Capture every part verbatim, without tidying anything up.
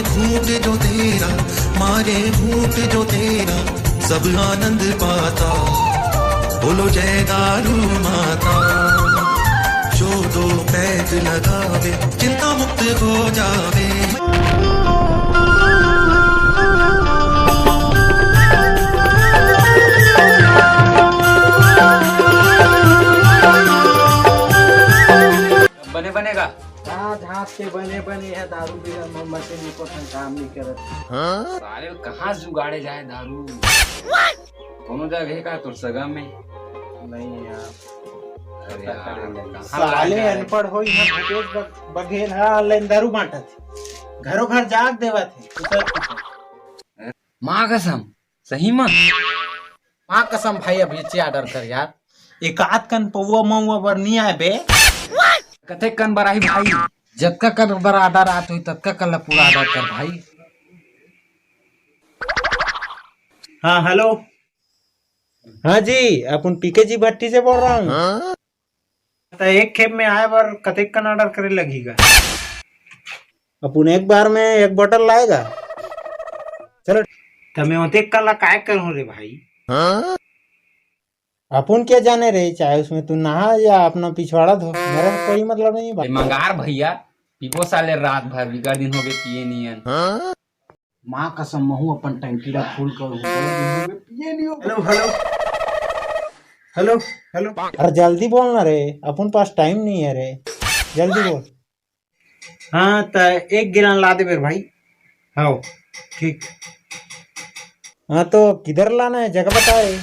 घूंट जो तेरा, मारे घूंट जो तेरा, सब आनंद पाता। बोलो जय दारू माता। जो दो पैग लगावे, चिंता मुक्त हो जावे। बने बनेगा। हाँ, झांप के बने बने है, दारू बिगर मोमबत्ती नहीं, कोई काम नहीं करत। साले कहाँ से जुगाड़े जाए दारू? कोनो जगह का तोर सगा में? नहीं यार। अरे यार, कहाँ साले लाया जाए? अनपढ़ हो, यहाँ भूपेश बघ-, बघेल है, ऑनलाइन दारू बांटत है, घरों घर जाग देवत है, कुतर कुतर। माँ कसम, सही में? माँ कसम भाई, अब ये ऑर्डर कर यार, एक आध कन पौवा मऊवा बर नहीं आए बे। कतेक कन बर आही भाई? जतका कन बर ऑर्डर आत होही, ततका कन ला पूरा ऑर्डर कर भाई। हाँ, हेलो। हाँ जी, अपन पीके जी भट्टी से बोल रहा हूँ। हाँ? तो एक खेप में आए बर कतेक कन ऑर्डर करे लगही गा? अपन एक बार में एक बोतल लाएगा। चलो। तो मैं ओतेक कन ला काय करूँ रे भाई? हाँ? अपन क्या जाने रे, चाहे उसमें तू नहा या अपना पिछवाड़ा धो, मेरा तो कोई मतलब नहीं बा। ए, मंगार भैया, पीबो साले रात भर, बिगर दिन हो गए पिए नियन। माँ कसम, महू अपन टंकी ला फुल करूँ, बिगर दिन हो गए पिए नहीं हो। Hello, hello. Hello, hello. अरे जल्दी बोल ना रे, अपन पास टाइम नहीं है रे, जल्दी बोल। हाँ, त एक गिलान ला दे मेरे भाई। हाँ, ठीक। हाँ, तो किधर लाना है, जगह बता रे।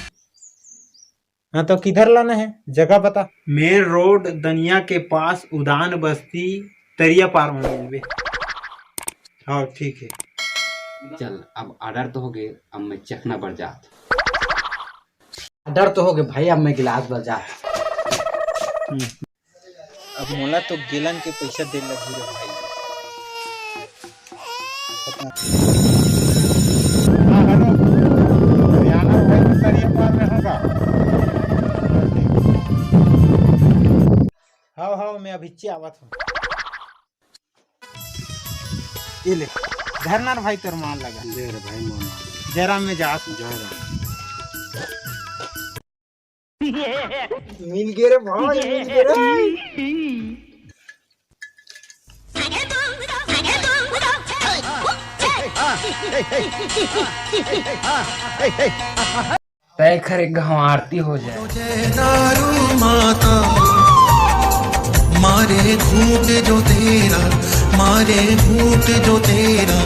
हाँ, तो किधर लाना है, जगह बता। मेन रोड दनिया के पास उदान बस्ती तरिया पार में मिलबे। हाँ, ठीक है। चल, अब ऑर्डर तो हो गए, अब मैं चखना बर जात। ऑर्डर तो हो गए भाई, अब मैं गिलास बर जात। अब मोला तो गिलन के पइसा दे लगही रे भाई। हाँ, हेलो। हरियाणा भाई तो तरिया पार में होगा। हाँ, हाँ, मैं अभिच्चे आवत हूँ। ये ले, धरना रे भाई, तोर माल लगा। ले रे भाई, मोर माल। जयराम में जा। जयराम। मिल गए रे भाई, मिल गए रे। तय खरे गाँव आरती हो जाए। जय दारू माता, मारे घूंट जो तेरा, मारे घूंट जो तेरा,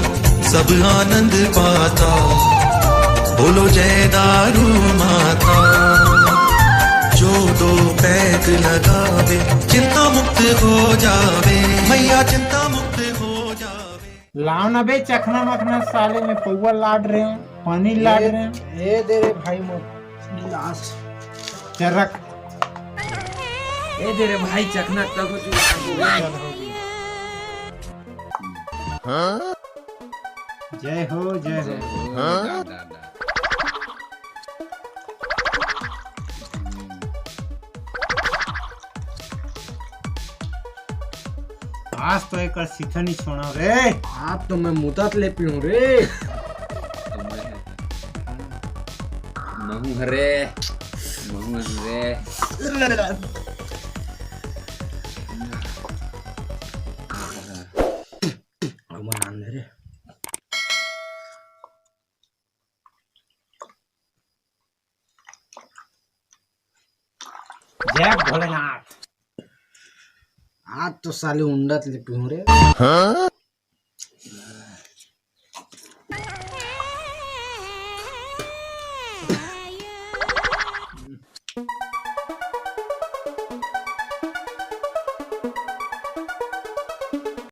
सब आनंद पाता। बोलो जय दारू माता। जो दो पैग लगावे, चिंता मुक्त हो जावे, मैया चिंता मुक्त हो जावे। लाव ना बे चखना मखना, साले में पौवा लाड रहे हैं, पानी लाड रहे हैं। ये दे रे भाई मोर गिलास। चल रख। ये दे रे भाई चखना, तब जुगाड़ हो गया। जय हो, जय हो। आज तो एक सीखा नहीं छोड़ा रे। आज तो मैं मुतत ले पीऊं रे। महू हरे, महू हरे। अब मान ले रे। जय भोलेनाथ। आज तो साले उंडत ले पीऊं रे।